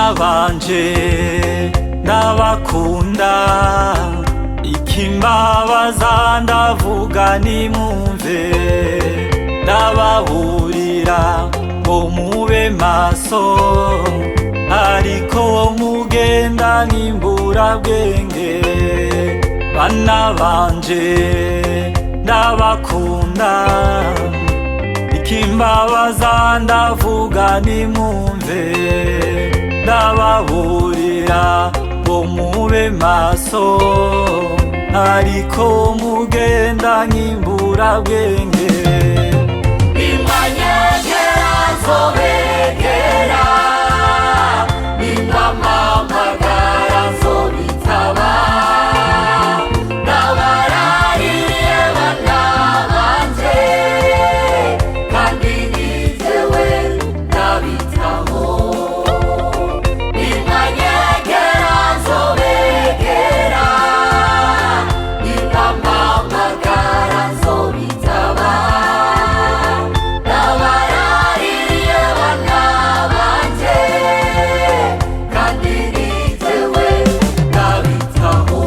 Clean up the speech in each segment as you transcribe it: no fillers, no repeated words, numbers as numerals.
Bana banje ndabakunda, ikimbabaza ndavuga nimumve, ndababurira ngo mube maso, ariko mugenda nk'imburabwenge. Bana banje ndabakunda, ikimbabaza ndavuga nimumve, ndababurira ngo mube maso, ariko mugenda nk'imburabwenge. Nimwanyegera nzobegera, nimwampamagara nzobitaba, ndabarariye bana banje, kandi ni jewe ndabitaho. Nimwanyegera nzobegera, nimwampamagara nzobitaba, ndabarariye bana banje, kandi ni jewe ndabitaho.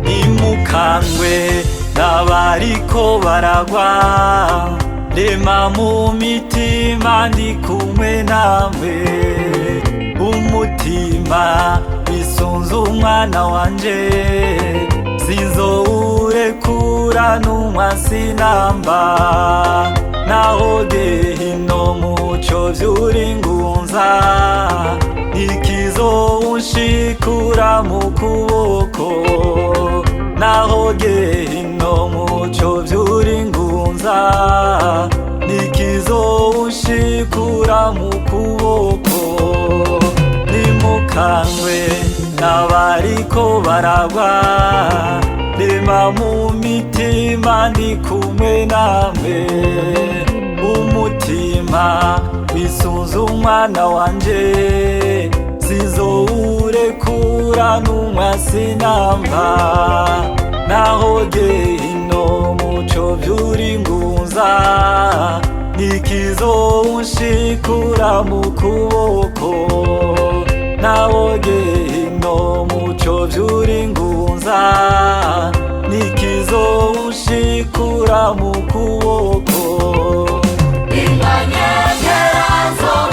Nimukangwe n'abariko baragwa, rema mu mitima ndi kumwe namwe, umutima bisunze umwana wanje, sinzowurekura n'umwasinamba, naho gehino muco vy'uringunza, ikizowunshikura mu kuboko, naho gehino muco vy'uringunza, nikizowunshikura mu kuboko. Nimukangwe n'abariko baragwa, rema mu mitima ndi kumwe namwe, umutima wisunze umwana wanje, sinzowurekura n'umwasinamba, naho gehino muco vy'uringunza, nikizowunshikura mu kuboko, naho gehino muco vy'uringunza, nikizowunshikura mu kuboko. Nimwanyegera nzobegera.